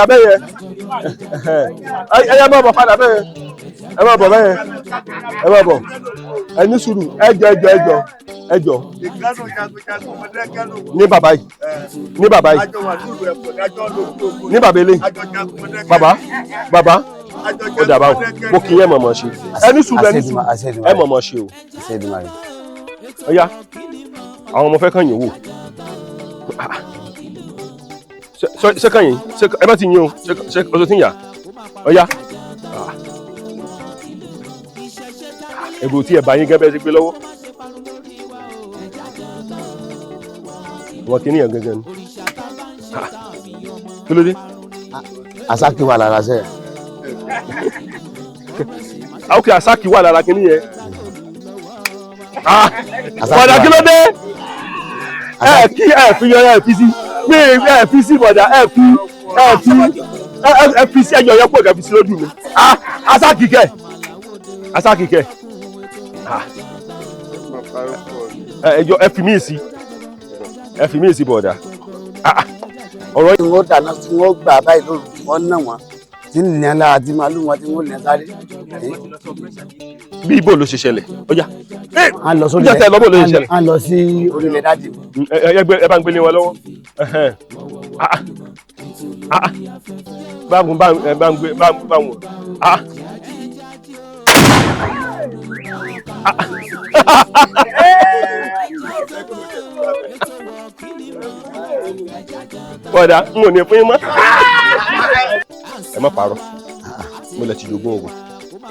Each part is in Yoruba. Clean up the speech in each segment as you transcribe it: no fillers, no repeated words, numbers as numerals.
Abẹ́yẹ, ẹ yẹ má bọ̀ padà bẹ́yẹ, ẹ má bọ̀ bẹ́yẹ, ẹ má bọ̀. Ẹ ní sùúrù, ẹ jọ, ẹ jọ, ẹ jọ, ẹ jọ. Ní bàbá yìí, ní bàbá yìí, ní bàbá eléyìí, bàbá, bàbá, ó dàbà o. Mo kì í yẹ mọ̀mọ́ ṣe. Ẹ ní sùúrù, ẹ ní sùúrù, ẹ mọ̀mọ́ ṣe o. Ọ̀yá, àwọn ọmọ fẹ́ kàn yín wò. Ṣé kàn yín? Ẹ bá ti yín o. Ṣé ọsọ tí ń yà? Ọ̀yá, ẹ̀rù tí ẹ̀ bá yín gẹ́gẹ́ bẹ́ẹ̀ ṣe gbé lọ́wọ́. Wọn kì í níyàn gangan ni. Kí ló dé? Asaki wà lára sẹ́yìn. Ok, Asaki wà lára kìíní yẹn. Bọ̀dà, kí ló dé? Ẹ kí ẹ fi yan, ẹ fi sí mi, ẹ fi sí. Bọ̀dà, ẹ fi, ẹ fi, ẹ fi sí. Ẹyọ yẹn pọ̀ kẹ fi sí lójú mi. Asaki kẹ, Asaki kẹ. Ẹ yọ, ẹ fi mí sí, ẹ fi mí sí, bọ̀dà. Ọ̀rọ̀ tí wọ́n dáná, tí wọ́n gbà báyìí lóru, tí wọ́n ná wọn, tí ń nìyẹn lára, tí màálù wọn tí wọ́n lè sáré. Bí ibo ló ṣe ṣẹlẹ̀? Ọjà a lọ sórí ìjà tẹ lọ́bọ̀ ló ṣe ṣẹlẹ̀. A lọ sí orílẹ̀ dájì. Ẹ bá ń gbélé wọn lọ́wọ́. Bá ń gbé bá ń wọ̀. Bọ̀dà, n ò ní fún yín mọ́. Ẹ má parọ́, mo lẹ ti jogún oògùn.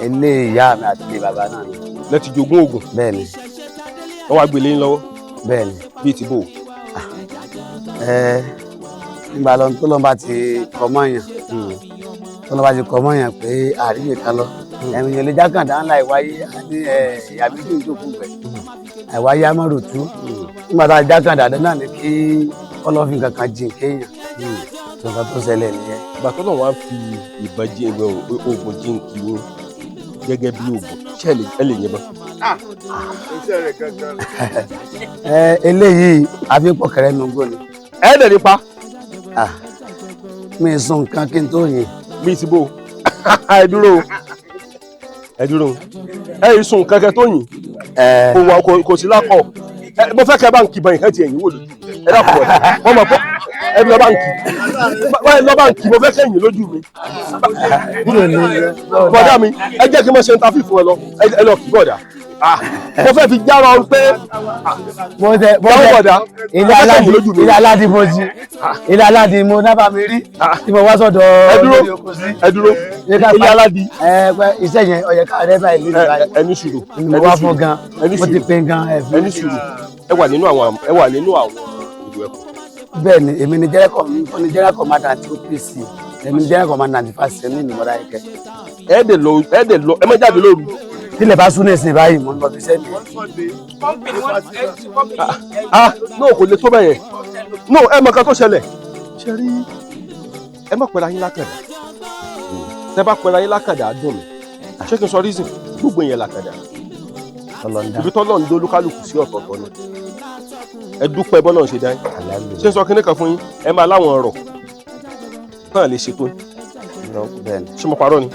Ilé ìyá mi àti ilé bàbá náà ni. Lẹ ti jogún oògùn? Bẹ́ẹ̀ni. Wọ́n wá gbélé yín lọ́wọ́? Bẹ́ẹ̀ni. Bíi ti bò? Ẹ nígbà lọ tó lọ́n bá ti kọ́ mọ́yàn, tó lọ́n bá ti kọ́ mọ́yàn pé àríwé kan lọ ẹ̀mí yẹn lè jákàndá ńlá ìwáyé àti ìyá méjì ń jókòó bẹ̀ àìwáyé amọ̀ròtú. Nígbà tá a jákàndá náà ni kí ọlọ́fin kankan jìn kéèyàn nǹkan tó ṣẹlẹ̀ nìyẹn. Ìgbà tó náà wá fi ìbọn jí oògùn jí ń kí yín gẹ́gẹ́ bí oògùn, ṣé ẹ lè yìnbọn? Iṣẹ́ rẹ̀ gangan. Ẹ eléyìí àfi pọ̀kẹ́rẹ́ nùgbò ni. Ẹ dẹ̀ nípa. Mi sùn nǹkan kí n tó yìn. Bí ti bò? Ẹ dúró, ẹ dúró, ẹ yìí sùn kankan tó yìn kò wà, kò sí lákọ̀. Mo fẹ́ kẹ́ bá ń kìbọn ìkẹ́ ti ẹ̀yìn wò lójú. Ẹ dàpọ̀ ẹ̀ wọ́n mọ̀ pé ẹ lọ bá ń kì ẹ lọ bá ń kì. Mo fẹ́ kẹ́yìn lójú mi. Bọ̀dá mi, ẹ jẹ́ kí n mọ̀ ṣe ń ta fífún ẹ lọ, ẹ lọ kì bọ̀dá. Mo fẹ́ fi jára ọ pé bọ̀dá ilé aládìí mo jí, ilé aládìí mo nábà mi rí tí mo wá sọ́dọ̀. Ẹ dúró, ẹ dúró, ilé aládìí. Ẹ pẹ iṣẹ́ yẹn ó yẹ ká rẹ báyìí lórí báyìí. Ẹ ní sùúrù. Mo wá fún gan, mo ti pín gan. Ẹ ní sùúrù, ẹ wà nínú àwọn, ẹ wà nínú àwọn ìlú ẹkọ? Bẹ́ẹ̀ni, èmi ni general commandant OPC, èmi ni general commandant fásitì ní ìmọ̀ra ẹ̀kẹ́. Ẹ dẹ̀ lọ, ẹ dẹ̀ lọ, ẹ má jáde lóru. Tílẹ̀ bá sún ní ìsìn báyìí, mo ń lọ fi iṣẹ́ mi. Ah, no, kò lè tó bẹ́ẹ̀ yẹn. No, ẹ mọ̀ kan tó ṣẹlẹ̀. Ṣe rí, ẹ má pẹ̀lú ayé lákàdá. Tẹ bá pẹ̀lú ayé lákàdá á dùn mí. Ṣé kí n sọ reason? Gbogbo yẹn làkàdá. Ibi tọ́lọ́ ń dolúkálùkù sí ọ̀tọ̀ọ̀tọ̀ ni. Ẹ dúpẹ́ bọ́lá ń ṣe dá yín. Ṣé n sọ kíní kan fún yín? Ẹ máa láwọn ọ̀rọ̀ tán lè ṣètò. Ṣé mo parọ́ ni?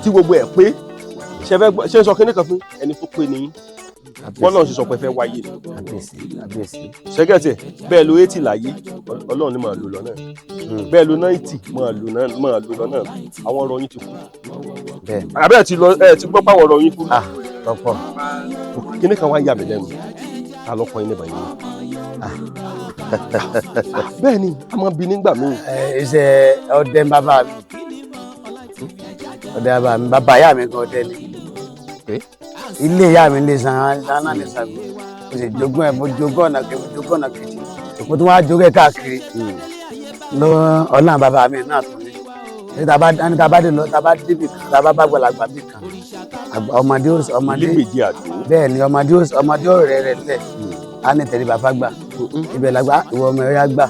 Tí gbogbo ẹ̀ pé ṣe ń sọ kíní kan fún ẹni tó pé ní bọ́lá ń ṣe sọ pé fẹ́ wáyé ni. Ṣẹ́gẹ̀tì bẹ́ẹ̀ lo 80 láyé, Ọlọ́run ni máa lò lọ náà. Bẹ́ẹ̀ lo 90, máa lò lọ náà. Àwọn ọ̀rọ̀ yín ti kú. Àbẹ́ ti lọ, ẹ ti gbọ́ pé àwọn ọ̀rọ̀ yín kú. Kíní kan wá yà mí lẹ́nu, ta lọ́kọ yín níbàyí? Bẹ́ẹ̀ ni, a máa bi nígbà míì. Iṣẹ́ ọdẹ ń bàbá mi, ọdẹ bàbá mi, bàbá ìyá mi gan ọdẹ ni. Ilé ìyá mi lè san náà lè san. Mo sì jogún ẹ, mo jogún ọ̀nà kejì, mo jogún ọ̀nà kejì, mo tún wá jogún ẹ káàkiri lọ. Ọ̀nà bàbá mi náà tún ní ní tá bá dé lọ, tá bá débi kan, tá bá bá gbàlagbà bí kan, ọmọdé ọmọdé. Bẹ́ẹ̀ ni, ọmọdé ọmọdé ọ̀rẹ́ rẹ̀ lẹ̀ á ní tẹ̀lé bàbá gbà ibẹ̀ làgbà ìwọ ọmọ ẹ̀yà gbà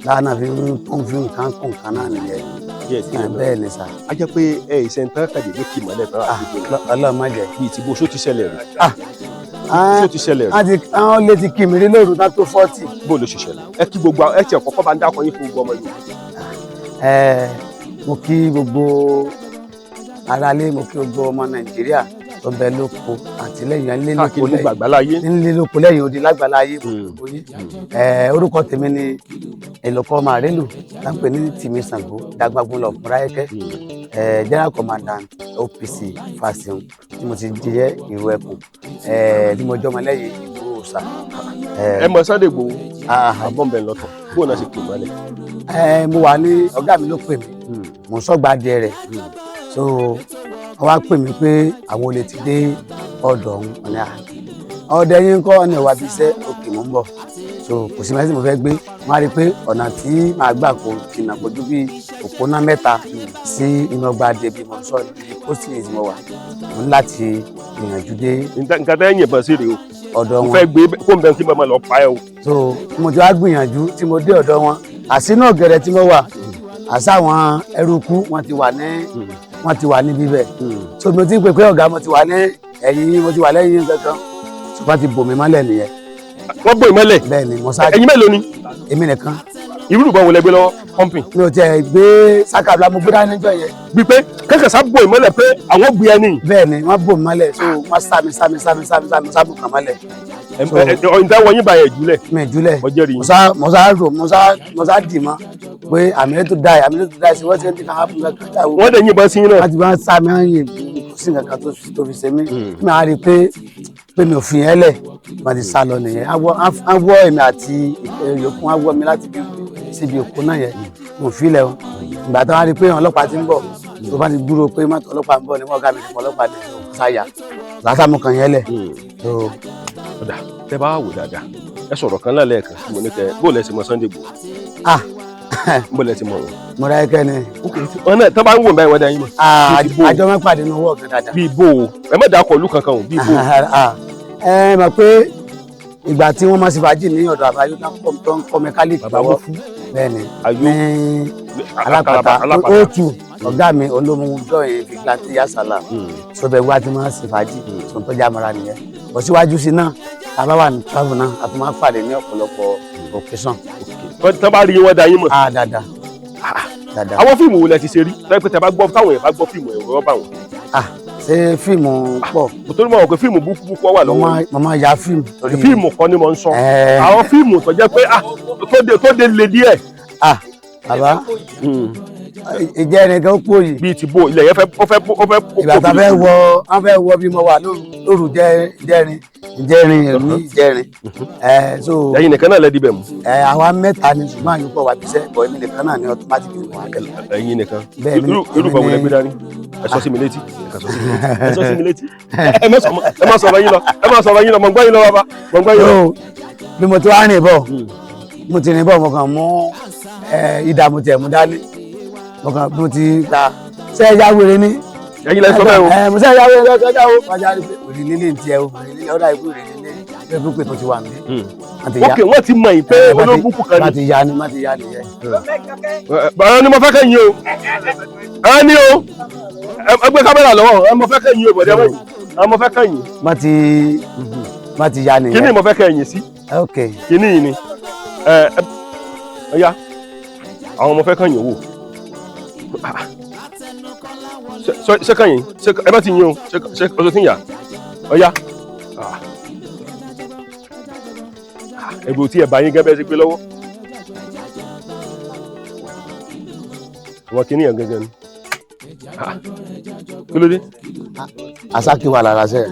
láàánà fi ń kún fi nǹkan kún nǹkan náà nìyẹn. Bẹ́ẹ̀ ni sà. A jẹ́ pé ẹ ìṣe ń tán kàdédé kì mọ́lẹ̀ tán àti ìgbẹ́. Ọlọ́run má jẹ́. Bíi ti bó ṣó ti ṣẹlẹ̀ rí? Ṣó ti ṣẹlẹ̀ rí? Àwọn lè ti kì mí rí lóru tá tó 40. Bó ló ṣe ṣẹlẹ̀? Ẹ kí gbogbo ẹ tiẹ̀ kọ́kọ́ bá ń dákọ yín fún gbogbo ọmọ Yorùbá. Mo kí gbogbo aráalé, mo kí gbogbo ọmọ Nàìjíríà tó ń bẹ lóko àti lẹ́yìn nílé lóko Káàkiri gbogbo lẹ́yìn àgbáláyé. Nílé lóko lẹ́yìn odi lágbàláyé, mo kí gbogbo yín. Orúkọ tèmi ni Èlòkọ Màrélù, tá ń pè ní Tìmí Ṣàngó Dàgbàgbọ́n lọ Fúnráyẹ́kẹ́, General Commandant OPC Fáṣẹ̀hùn, tí mo ti jẹ́ ìrù ẹkùn, tí mo jọmọ lẹ́yìn Ìgbòho Òòṣà. Ẹ mọ Sunday Igboho? Àbọ̀nbẹ̀ lọ́tọ̀, bóun náà ṣe pè mọ́lẹ̀. Mo wà ní ọ̀gá mi ló pè mí, mò ń sọ́gbà adìẹ rẹ̀, so wọ́n wá pè mí pé àwọn olè ti dé ọ̀dọ̀ òun. Ọ̀nà ọ̀dẹ yín kọ́ ọ̀nà ìwà bíi iṣẹ́ òkè mò ń bọ̀, so kò sí mẹ́sì mo fẹ́ gbé. Wọ́n á rí i pé ọ̀nà tí màá gbà kó jìnnà kó ju bíi òpónà 3 sí inú ọgbà adìẹ bíi mo ń sọ ibi pósìtì tí mo wà. Mo ní láti gbìyànjú dé Nǹkan tẹ́ yìnbọn sí rèé o. ọ̀dọ̀ Mo wọn. fẹ́ gbé kó n bẹ kí n bá lọ pa ẹ o. So mo ti wá gbìyànjú tí mo dé ọ̀dọ̀ wọn, àsínú ọ̀gẹ̀rẹ̀ tí mo wà, àṣà àwọn ẹrúkú wọn ti wà ní wọn ti wà níbí bẹ́ẹ̀. So mo ti ń pè pé ọ̀gá, mo ti wà ní ẹ̀yìn yín, mo ti wà lẹ́yìn yín kankan, so wọ́n ti bò mí mọ́lẹ̀ nìyẹn. Wọ́n bò ìmọ́lẹ̀? Bẹ́ẹ̀ ni, mo sá. Ẹ̀yin mélòó ni? Èmi nìkan. Irú ìbọn wo lẹ gbé lọ́wọ́, pumping? Mi ò tiẹ̀ gbé sákàbla, mo gbé dání níjọ́ yẹn. Bíi pé kẹ́kẹ́ sá bò ìmọ́lẹ̀ pé àwọn gbé ẹni. Bẹ́ẹ̀ ni, wọ́n bò mí mọ́lẹ̀, so wọ́n sá mi sá mi sá mi sá mi sá mi sá mi kàn mọ́lẹ̀. Ǹjẹ́ wọ́n yín bá yẹn jùlẹ̀? Mi ìjúlẹ̀. Mo jẹ́rìí yín. Mo sá rò, mo sá dì mọ́ pé àmì tó die, àmì tó die sí wọ́n ti ń kàn ápù kankan jáwó. Wọ́n dẹ̀ yìnbọn sí yín náà? Wọ́n ti máa ń sá mi, wọ́n yìn, kò sí nǹkan kan tó fi ṣe mí. Mi á rí i pé mi ò fi yẹn lẹ̀, wọ́n ti sá lọ nìyẹn. Á wọ́ èmi àti yòókù, á wọ́ mi láti bí síbi òkú náà yẹn, mo fi lẹ̀ o. Ìgbà tó wá rí i pé àwọn ọlọ́pàá ti ń bọ̀, tó bá ti gbúrò pé mọ́tò ọlọ́pàá ń bọ̀ ni wọ́n gá mi fún ọlọ́pàá ní sáyà lásàmù kan yẹn lẹ̀ tó. Ọ̀dà, tẹ bá wò dáadáa, ẹ sọ̀rọ̀ kan náà lẹ́ẹ̀kan tí mo ní kẹ bó lẹ ṣe mọ Sunday Igboho. Ah. Bó lẹ ti mọ wọn? Mo ra ẹkẹ ni. Wọn náà tọ́ bá ń wò báyìí, wọ́n dá yín mọ̀? Ah. Bí ti bó? Àjọ máa ń pàdé ní owó ọ̀kan dáadáa. Bíi bó o? Ẹ má dàá kọ ìlú kankan o, bíi bó o? Ah, ẹ mọ̀ pé ìgbà tí wọ́n máa ṣe fàájì ní ọ̀dọ̀ àbáyọ tó ń kọ́ mẹkálíìkì Bàbá lọ́wọ́. Mọ́fú. Bẹ́ẹ̀ ni. Ayọ̀. Ní Alápàtà. Alápàtà. Òtù ọ̀gá mi olómú jọyìn fìgbà tí yasala sọbẹ̀ wá tí wọ́n ṣe fàájì tó ń tọ́jú àmọ́ra nìyẹn. Bọ̀ síwájú sí náà, tá a bá wà ní travel náà, a tún máa ń pàdé ní ọ̀pọ̀lọpọ̀ occasion. Tọ́ bá rí yín, wọ́n dá yín mọ̀? Ah, dáadáa dáadáa. Àwọn fíìmù wo lẹ ti ṣe rí tọ́ pé tẹ bá gbọ́, táwọn èèyàn bá gbọ́ fíìmù, ẹ̀rọ bá wọn? Ah, ṣé fíìmù pọ̀? Kò tó ní mọ̀ wọ́n pé fíìmù búkú búkú wà Mo lọ́wọ́. máa ya fíìmù torí Fíìmù kan ni mo ń sọ. Àwọn fíìmù tó jẹ́ pé ah, tó dé le díẹ̀. Ah, bàbá, ìjẹ́ ẹnìkan ó pò yìí. Bíi ti bó ilẹ̀ yẹn fẹ́ ó fẹ́ ó fẹ́ ó Ìgbà tá a fẹ́ wọ, wọ́n fẹ́ wọ bí mo wà lóru lóru jẹ́ ìjẹrin ìjẹrin èmi ìjẹrin ẹ so. Ẹ̀yin nìkan náà lẹ dibẹ̀ mú? Ẹ, àwa mẹ́ta ni, ṣùgbọ́n àyùkọ wà bíṣẹ́ bọ̀, èmi nìkan náà ni automatic ni wà kẹlẹ̀. Ẹ̀yin nìkan? Bẹ́ẹ̀ ni. Irú Èmi bọ̀ wọlé ni- gbé dání, ẹ sọ sí mi létí, ẹ kà sọ sí mi létí, ẹ sọ sí mi létí. Ẹ má sọ̀rọ̀ yín lọ, ẹ má sọ̀rọ̀ yín lọ, mọ̀ ń gbọ́ yín lọ bàbá, mọ̀ ń gbọ́ yín lọ. So bí mo ti wá rìn bọ̀, mo ti rìn bọ̀, mo kàn mú idà, mo tiẹ̀ mú dání, mo kàn mo ti gba ṣé ẹ já wèrè ni. Ẹ̀yin lẹ sọ bẹ́ẹ̀ o. Ẹ mo ṣe ẹ já wèrè lọ́jọ́ jáwó wájà rí pé òrì lílé ń tiẹ̀ o, òrì lílé ọ̀dà ikú òrì lílé pé pípé tó ti wà nílé. Wọ́n ti ya. Ok, wọ́n ti mọ̀ yín pé Ẹ, olóbùkún kan má ni. ti ya ni, má ti ya nìyẹn. Ẹ ni mo fẹ́ kẹ́yìn o, ẹ ní o, ẹ gbé kámẹ́rà lọ́wọ́, ẹ mo fẹ́ kẹ́yìn o, bọ̀dẹ̀ wọ́n ẹ mo fẹ́ kẹ́yìn. Má ti ya Kíní nìyẹn. mo fẹ́ kẹ́yìn sí. Ok. Kíní yìí ni ẹ ẹ ọ̀ya, àwọn mo fẹ́ kẹ́yìn wò. Ṣé kẹ́yìn, ṣé ẹ bá ti yín o, ṣé ọjọ́ tí ń yà ọ̀ya ẹ̀rù tí ẹ bá yín gẹ́gẹ́ bẹ́ẹ̀ ṣe gbé lọ́wọ́ àwọn kíní yẹn gẹ́gẹ́ ni. Ah, kí ló dé? Asaki wà lára sẹ.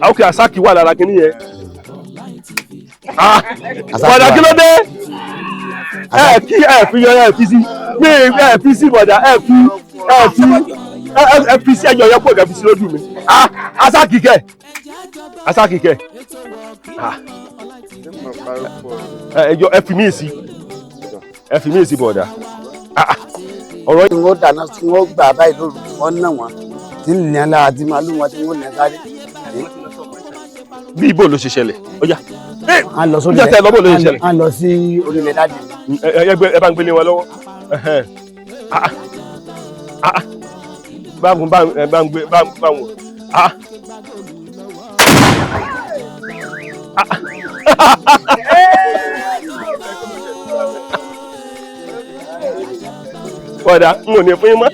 Ah, ok, asaki wà lára kíní yẹn. Ah, Asaki bọ̀dà, wà. kí ló dé? Ẹ kí ẹ fi yọ, ẹ fi sí mi, ẹ fi sí bọ̀dà, ẹ fi ẹ fi sí ẹyọ yẹn kó ẹ fi sí lójú mi. Ah, asaki kẹ, asaki kẹ. Ah, ẹ yọ, ẹ fi mí sí, ẹ fi mí sí bọ̀dà. Ah, ọ̀rọ̀ Tí wọ́n dáná, tí wọ́n gbà báyìí lóru, wọ́n ná wọn tí ń lẹ́yìn lára tí màálù wọn tí wọ́n lẹ́ sáré. Bí ibo ló ṣe ṣẹlẹ̀? Ó yá. À ń lọ sórí Ìjà tẹ lọ́bọ̀ ló ṣe ṣẹlẹ̀. À ń lọ sí orílẹ̀ dáàdì mi. Ẹ bá ń gbélé wọn lọ́wọ́. Ẹhẹ́n. Ah, ah, ah. Bá ń bá ẹ bá ń gbé bá ń bá wọn. Ah. Ah. Ọ̀dà n ò ní fún yín mọ́.